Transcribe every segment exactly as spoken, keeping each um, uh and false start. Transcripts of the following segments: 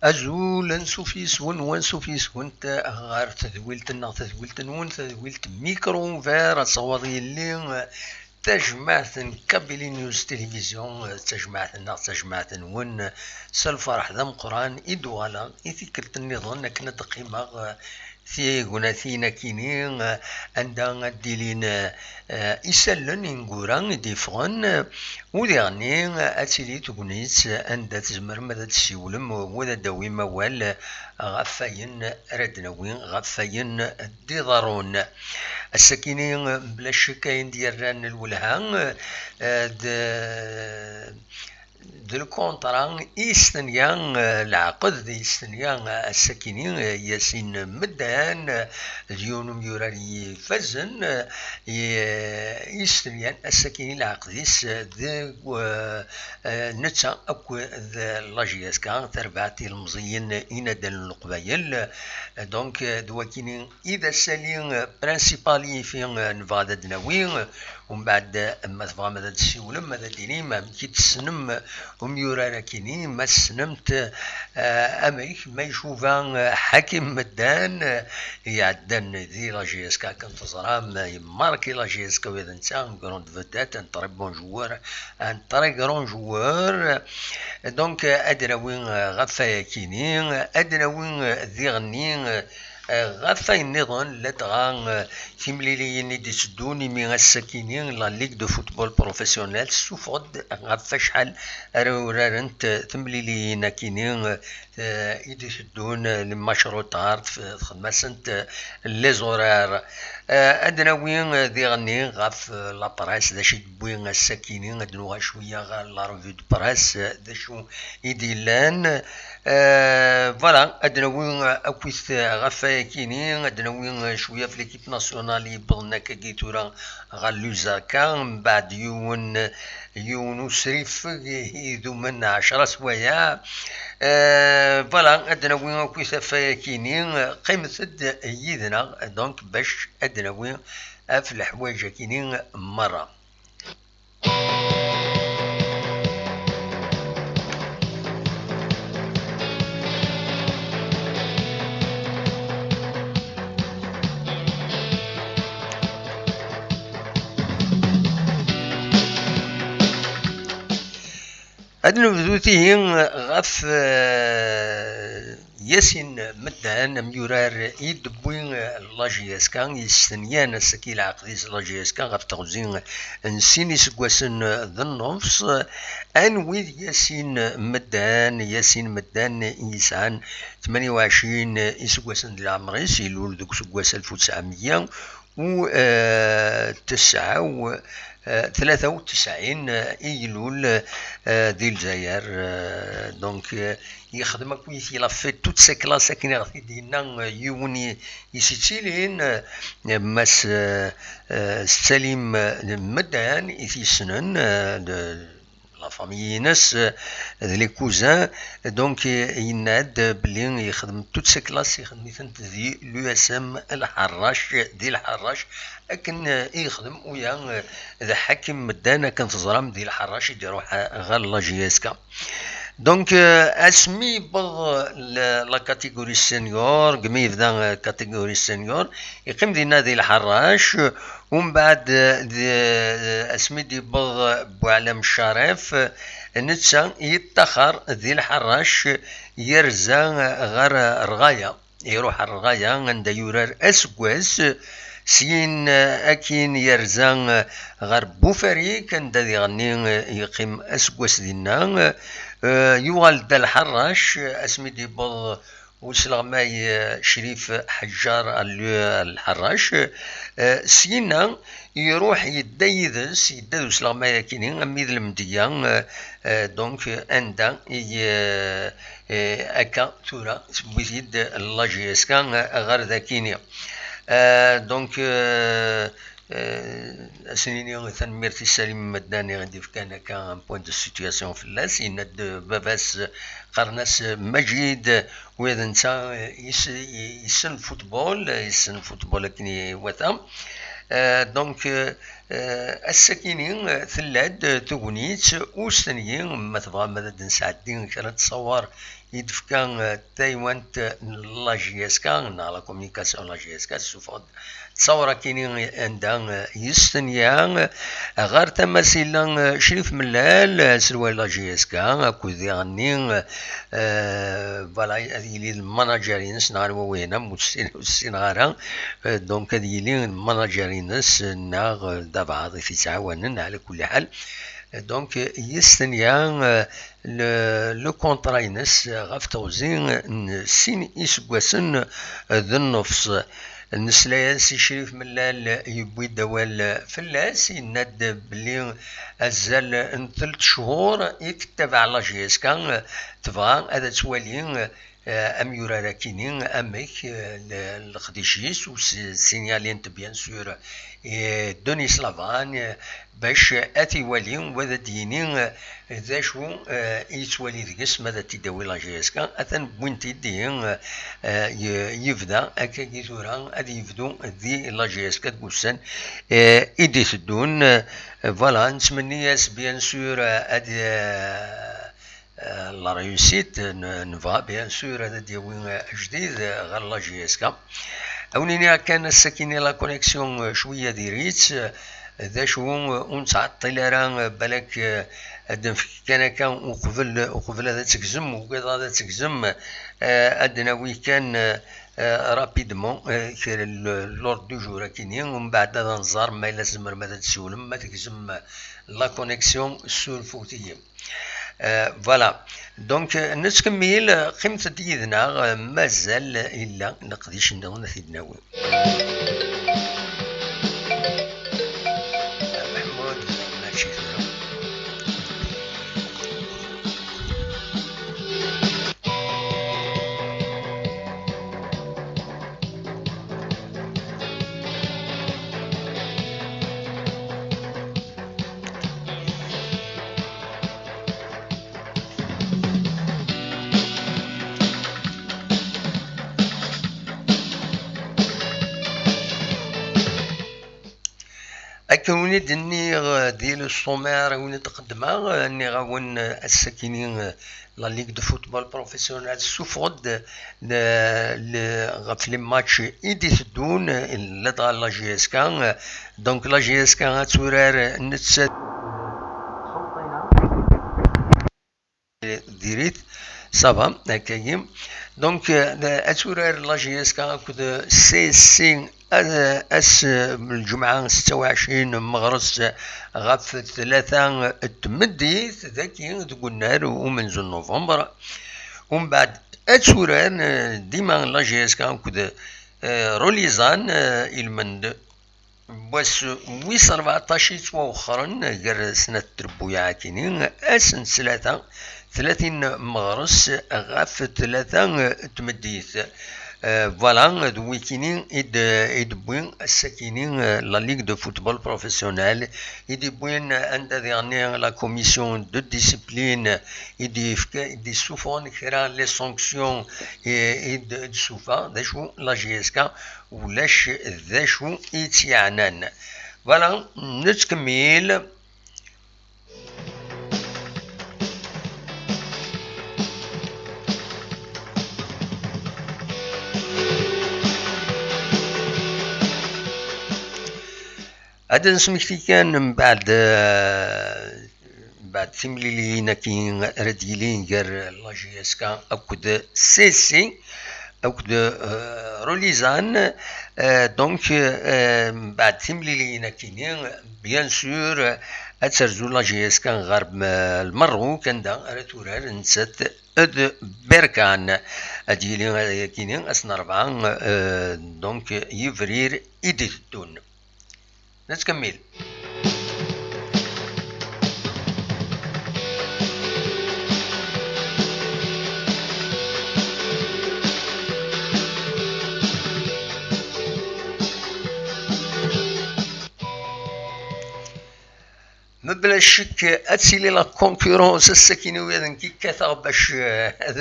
Azul, ansuf yes-wen, wansuf yes-went ɣer tedwilt-nneɣ, tadwilt-nwen, tadwilt Micro Ouvert, ad tɣawaḍ yelli tajmaɛt n Kabylie News Télévision, d tajmaɛt-nneɣ, d tajmaɛt-nwen, s lferḥ d ameqqran i d-uɣaleɣ i tikkelt nniḍen akken ad d-qqimeɣ tignatin akini, anda ad d-ilin, eh, isallen ineggura i d-yeffɣen, u diɣenni ad tili tegnit anda tzemrem ad d-tessiwlem u ad d-tawim awal ɣef wayen ara d-nawi, ɣef wayen d-iḍerrun. Ass-akini, mebla ccek, ayen d-yerran lwelha, eh, d d lkunṭra i yestenya, eh, leɛqed i yestenya, eh, ass-akini, eh, Yasin Meddan, eh, d yiwen umyurar ifazen, eh, i, eh, yestenyan ass-akini leɛqed-is, eh, d, eh, eh, netta akked la J S K, tarbaɛt ilemẓiyen inaddalen n Leqbayel. Eh, donc, eh, d wakini i d asali, eh, principal i fi, eh, nebɣa ad d-nawi. Umbeɛd, ma tebɣam ad d-tessiwlem, ad d-tinim amek i tessnem umyurar akini, ma tessnem-t, eh, amek ma icuba, eh, Ḥakim Meddan, eh, iɛeddan di la J S K, akken teẓram, eh, yemmarki la J S K, ula d netta, une grande vedette, un très bon joueur, un très grand joueur. Donc, eh, ad d-nawi, eh, ɣef wayakini, ad d-nawi, eh, diɣenni, eh, ɣef wayen nniḍen, ladɣa, eh, timliliyin i d-itteddun, imi ass-akini la Ligue de Football Professionnel tessufeɣ-d ɣef wacḥal ara urarent, eh, temliliyin akini, eh, i d-iteddun, eh, les matchs retard, f-, txedm-asent, eh, les horaires. Eh, ad d-nawi, eh, diɣenni ɣef, eh, la presse, d acu i d-wwi ass-akini, ad d-nuɣal cwiya ɣer la revue de presse, eh, d acu i d-yellan. Eh, voilà, ad d-nawi, eh, akkit, eh, ɣef wayakini, ad d-nawi, eh, cwiya ɣef l'équipe nationale yewwḍen akkagi tura ɣer Lusaka, mbeɛd yiwen, yiwen usrifeg idumen ɛecra swayeɛ. Eh, voilà, ad d-nawi akkit ɣef wayakini, qqimet-d yid-neɣ, donc, bac ad d-nawi ɣef leḥwayeǧ akini merra. Ad nebdu tihi ɣef, eh, Yasin Meddan, amyurar i d-tewwi, eh, la J S K, yestenyan ass-agi leɛqed-is la J S K ɣef teɣzi n sin iseggasen d nnefs. Anwi d Yasin Meddan? Yasin Meddan yesɛan tmanya u ɛecrin iseggasen di leɛmer-is, ilul deg useggas alef u tesɛemya u tesɛa u, eh, tlata u tesɛin, eh, i ilul, eh, di Lezzayer. Eh, donc, eh, yexdem akkit, il a fait toutes ses classes, akken i ɣ-t-id-yenna, eh, yiwen i, i s-ittilin, eh, Mass, eh, eh, Salim, eh, Meddan, i t-yessnen, eh, de, la famille-ines, eh, d les cousins. Donc, eh, yenna-d belli yexdem toutes ses classes, yexdem-itent di l'U S M Lḥerrac, di Lḥerrac, akken, eh, i yexdem uya, eh, d Ḥakim Meddan, akken teẓram, di Lḥerrac i d-iruḥ, eh, ɣer la J S K. Donc, eh, asmi yewweḍ, eh, la, la catégorie senior, degmi yebda, eh, catégorie senior, yeqqim dinna di Lḥerrac, umbeɛd, eh, d, eh, asmi d-yewweḍ, eh, Buɛlam Carif, eh, netta yeṭṭaxer di Lḥerrac, yerza, eh, ɣer, eh, Rɣaya. Iruḥ ɣer Rɣaya, anda yurar aseggas, syin, eh, akin yerza, eh, ɣer Bufarik, anda diɣenni, eh, yeqqim aseggas dinna. Eh, yuɣal-d Lḥerrac, eh, asmi d-yewweḍ usleɣmay, eh, Crif Ḥejjar, eh, Lḥerrac. Eh, syinna, iruḥ yedda yid-s, yedda d usleɣmay akini, armi d Lemdeyya, eh, eh, donc, anda i, eh, eh, akka tura tewwi-t-id la J S K ɣer dakini. Eh, donc, eh, eh, ad s-nini tanemmirt i Salim Meddan i ɣ-d-ifkan akka un point de situation fell-as. Yenna-d baba-s, qqaren-as Majid, ula d netta, eh, yes-, yessen football, yessen football akken iwata. Eh, donc, eh, Eh, ass-akini, eh, tella-d, eh, tegnit ustenyi, ma tebɣam ad d-nesɛeddi kra n ttṣawar i d-tefka, eh, taywant n la J S K neɣ la communication n la J S K, tessufeɣ-d ttṣawar-akini anda, eh, yestenya, eh, ɣer tama-s yella, eh, Crif Mellal, eh, aselway n la J S K, akked diɣenni, eh, voilà, ad yili d lmanager-ines neɣ anwa wihin, am ur ssineɣ ara, eh, donc ad yili d lmanager-ines neɣ, eh, d abeɛḍ i t-yettɛawanen, ɛla kulli ḥal. Donc, yestenya, eh, le, le contrat-ines ɣef teɣzi n sin iseggasen d nnefṣ. Nesla-as i Crif Mellal yewwi-d awal fell-as, yenna-d belli azal n telt cchur i tettabaɛ la J S K, tebɣa ad twali, eh, amyurar-akini, amek, eh, le-, leqdic-is, u s-, signalent, bien sûr, eh, Denis Lavan, eh, bac ad t-iwali, u ad d-yini, eh, d acu, eh, i yettwali deg-s, ma ad t-id-tawi la J S K, atan wwin-t-id, eh, eh, y-, yebda, akkagi tura, ad yebdu di la J S K deg ussan, eh, i d-iteddun. Eh, voilà, nettmenni-as, bien sûr, eh, ad, eh, eh, la réussite, n-, nebɣa, bien sûr, ad d-yawi, eh, ajdid, eh, ɣer la J S K. Ad wen-iniɣ kan ass-akini la connexion, eh, cwiya diri-tt, eh, d acu, eh, ur nettɛeṭṭil ara, eh, balak, eh, ad d-nefk kan akka uqbel, uqbel ad tegzem, ugadeɣ ad tegzem, eh, ad d-nawi kan, eh, eh, rapidement, eh, kra l-, l'ordre du jour akini, umbeɛd ad nẓer ma yella tzemrem ad d-tsiwlem, ma tegzem, eh, la connexion, surfut-iyi. Eh, voilà. Donc, eh, nettkemmil, eh, qqimet-d yid-neɣ, eh, mazal illa leqdic nniḍen ad t-id-nawi. Maḥmud, mačči tura. Akken win i d-nniɣ, eh, di le sommaire, win i d-qeddmeɣ, eh, nniɣ-awen, eh, ass-akini, eh, la Ligue de football professionnel tessufeɣ-d, eh, le, ɣef les matchs i d-iteddun, eh, ladɣa la J S K, eh, donc la J S K ad turar, eh, nettat diri-t, ça va, akkagi. Donc, euh, ad turar la J S K akked C S C, euh, ass, euh, n lǧemɛa setta u ɛecrin meɣres ɣef tlata n tmeddit, dagi deg unnar umenzu n november. Umbeɛd ad turar, euh, dima la J S K akked, euh, Rolizan, euh, ilmend. Wass wis rbeɛṭac yettwawexxren gar snat trebbuyaɛ akini, ass n ttlata, tlatin meɣres ɣef tlata n tmeddit. Eh, voilà, d wikini i d-, i d-wwi ass-akini, eh, la Ligue de football professionnel, i d-iwwin anda diɣenni la commission de discipline, i d-yefka, i d-issufɣen kra les sanctions, i, i d-, i d-tsufa, d acu la J S K ulac d acu i tt-yeɛnan. Voilà, nettkemmil. Ad d-nesmekti kan mbeɛd, eh, mbeɛd timliliyin-agi ara d-yilin gar la J S K akked C S C, akked, eh, Rolizan. Eh, donc, eh, mbeɛd timliliyin-agi-ni, bien sûr, eh, ad terzu la J S K ɣer, eh, Lmerruk, anda ara turar nettat d Berkan. Ad d-yili ayagi-ni ass n rebɛa, eh, donc, yebrir i d-iteddun. Nettkemmil. Bla ccek ad tili la concurrence, ass-akini ula d nekk i kkateɣ bac, eh, ad,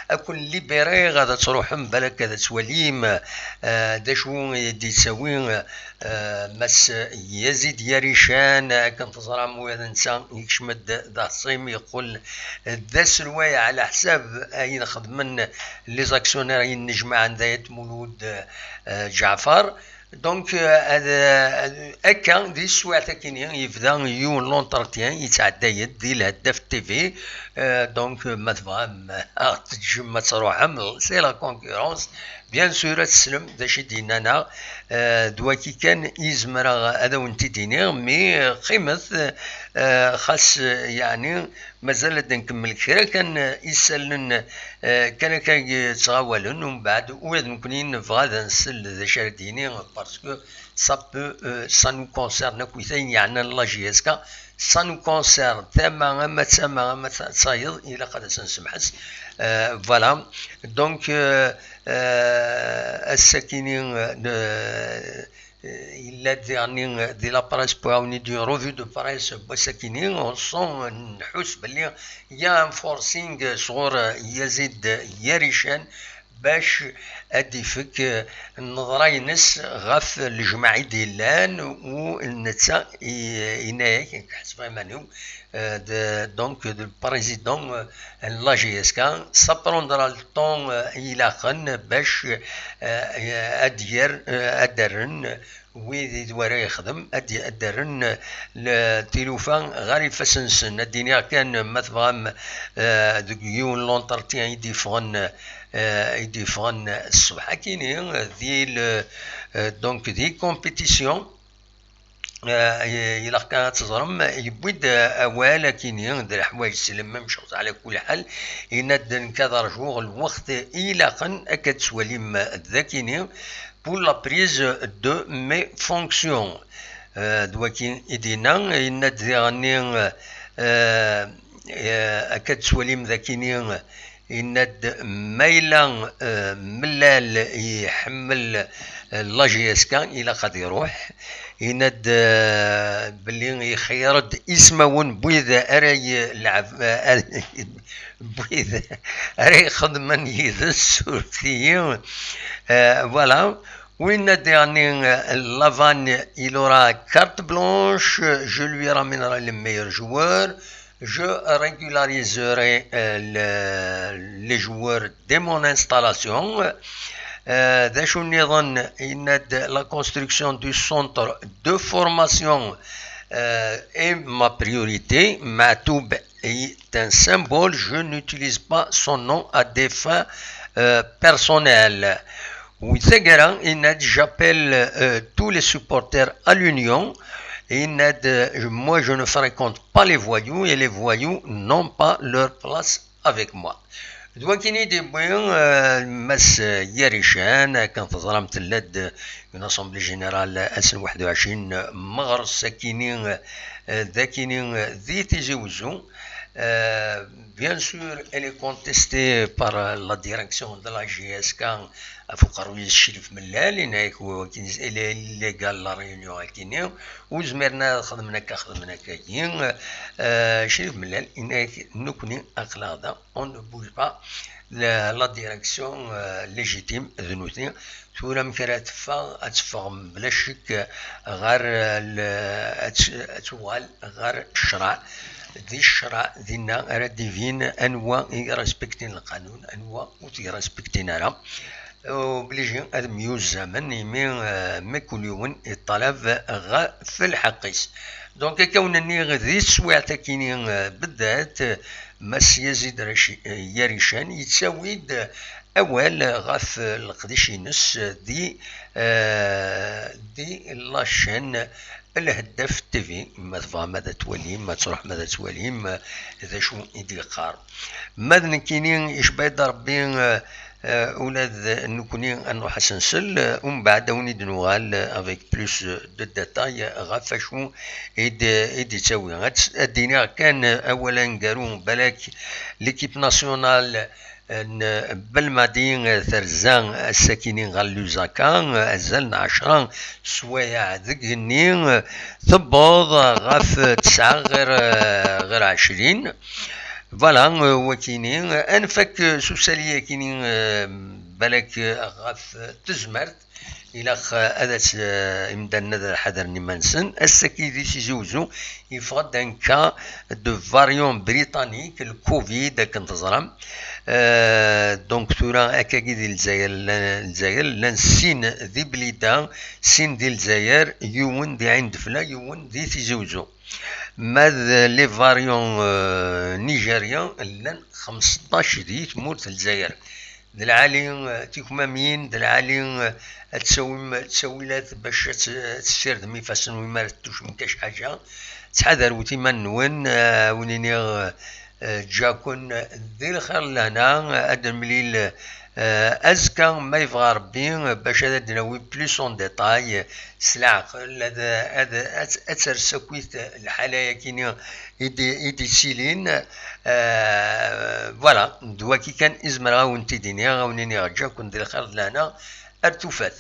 ad ken-libiriɣ, ad truḥem balak ad twalim, eh, d acu i d-yettawi, eh, Mass Yazid Yarican. Akken teẓram, ula d netta yekcem-d d aḥṣim, yeqqel d aselway ɛla ḥsab ayen xedmen les actionnaires yennejmaɛen d Ayt Mulud, eh, Ǧaɛfar. Donc, euh, ad, ad, akka, di teswiɛt akini, yebda yiwen l'entretien, yettɛedday-d di Lheddaf T V. Euh, donc, euh, ma tebɣam ad ɣ-teǧǧem ad truḥem, c'est la concurrence. Bien sûr, ad teslem d acu i d-yennan-aɣ. Euh, d waki kan i zemreɣ ad awen-t-id-iniɣ, mais, euh, qqimet, euh, xas, euh, yeɛni, mazal ad nkemmel kra kan, eh, isallen, eh, kan akka i yettɣawalen, umbeɛd ula d nekkni nebɣa ad nsel d acu ara d-yini, parce que ça peut, eh, ça nous concerne akk ayen yeɛnan la J S K, ça nous concerne, tama ama d tama ama d ta-, d tayeḍ, ilaq ad as-nsemḥes. Eh, voilà. Donc, eh, eh, ass-akini, eh, ne-, Eh, yella-d diɣenni, eh, di la presse, pour une revue de presse n wass-akini, on sent, eh, nḥus belli il y a un forcing, eh, sɣur, eh, Yazid Yarican bac ad d-ifek, eh, nneḍra-ines ɣef lejmaɛ i d-yellan, u netta i-, yenna-yak, ḥesbeɣ iman-iw, eh, d, donc, d le président, eh, n la J S K, ça prendra le temps, eh, ilaqen bac, eh, ad d-yerr, eh, ad d-rren wid i d wara yexdem, ad d-, ad d-rren, eh, le-, tilufa ɣer ifassen-nsen. Ad d-iniɣ kan, ma tebɣam, eh, deg yiwen l'entretien i d-yeffɣen, eh, i d-yeffɣen ṣṣbeḥ akini, di le-, eh, donc, di compétition, eh, ilaq kan ad teẓrem, yewwi-d, eh, awal akini, d leḥwayeǧ s le même chose, ɛla kulli ḥal, yenna-d nekk ad rjuɣ lweqt ilaqen, akka d-twalim d akini, pour la prise de mes fonctions. Eh, d waki i d-yenna, yenna-d diɣenni, eh, eh, akka d-twalim d akini, yenna-d ma yella, eh, Mellal iḥemmel, eh, la J S K, ilaq ad iruḥ. Yenna-d, eh, belli ixeyyer-d ismawen n wid ara yelɛeb, eh, n wid ara ixedmen yid-s, surfet-iyi. Eh, voilà. Win ad d-yaɣni, eh, Lavan, il aura carte blanche, je lui ramènerai les meilleurs joueurs, je régulariserai, eh, le-, les joueurs dès mon installation. Eh, d acu nniḍen, yenna-d la construction du centre de formation, eh, est ma priorité. Maɛtub est un symbole, je n'utilise pas son nom à des fins, eh, personnelles. Di taggara, yenna-d, j'appelle, euh, tous les supporters à l'union. Yenna-d, euh, moi, je ne fréquente pas les voyous et les voyous n'ont pas leur place avec moi. D wakken i d-yewwi, euh, Mass Yarican, akken teẓram, tella-d une assemblée générale ass n waḥed u ɛecrin meɣres akini, euh, d akini, euh, di Tizi Wezzu. Euh, bien sûr, elle est contestée par, euh, la direction de la J S K, ɣef uqerruy-is Crif Mellal, yenna-yak wakken illégal la réunion akini, ur zmiren ad xedmen akka, xedmen akka-yi. Euh, Crif Mellal yenna-yak, nekkni aql-aɣ da, on ne bouge pas, la, la direction, euh, légitime d nutni. Tura amek ara teffeɣ? Ad teffeɣ mebla ccek ɣer, euh, le-, ad t-, ad tuɣal ɣer ccreɛ. Di ccreɛ, dinna ara d-ibin anwa i respektin lqanun, anwa ur t-respektin ara. Obligé ad myuzzamen, imi, euh, mkul yiwen iṭalab ɣef lḥeqq-is. Donc, akka wen-nniɣ, di teswiɛt akini, euh, beddat, euh, Mass Yazid Raci-, euh, Yarican yettawi-d awal ɣef leqdic-ines di, euh, di la chaîne Lheddaf T V, ma tebɣam ad twalim, ad truḥem ad twalim, eh, d acu i d-yeqqar. Ma d nekkini, icba-yi-d Rebbi, eh, eh, ula d nekkni ad nruḥ ad s-nsel, eh, umbeɛd ad wen-id-nuɣal, eh, avec plus, eh, de détails, eh, ɣef acu i d-, i d-yettawi. Ad s-, ad d-iniɣ kan, eh, awal aneggaru, balak l'équipe nationale, n Belmadi terza ass-akini ɣer Lusaka, azal n ɛecra swayeɛ deg igenni, tewweḍ ɣef tesɛa ɣer, ɣer ɛecrin. Voilà, wakini, ad nfak s usali-akini, balak ɣef tezmert. Ilaq, eh, ad as, eh, imdanen ad ḥadren iman-nsen. Ass-agi di Tizi Uzzu, yeffeɣ-d un cas de variant britannique, le covid, akken teẓram. Eh, donc tura akkagi di Lezzayer, llan, Lezzayer, llan sin di Blida, sin di Lezzayer, yiwen di Ɛin Defla, yiwen di Tizi Uzzu. Ma d les variants, eh, nigériens, llan xmesṭac di tmurt n Lezzayer. D lɛali, eh, tikmamin, d lɛali, eh, ad tawim ttawilat bac ad t-, ad tessirdem ifassen-nwen mi ara tettucem kac ḥaǧa. Ttḥadarwet iman-nwen, eh, wen-iniɣ, eh, ǧǧaken di lxir d lehna, ad nemlil, eh, azekka ma yebɣa Rebbi, eh, bac ad d-nawi plus en détail, eh, s leɛqel, ad, ad, ad, ad ters akkit lḥala-yakini i d-, i d-ittilin. Eh, voilà, d waki kan i zemreɣ ad wen-t-id-iniɣ, ad wen-iniɣ ǧǧaken di lxir d lehna, ar tufat.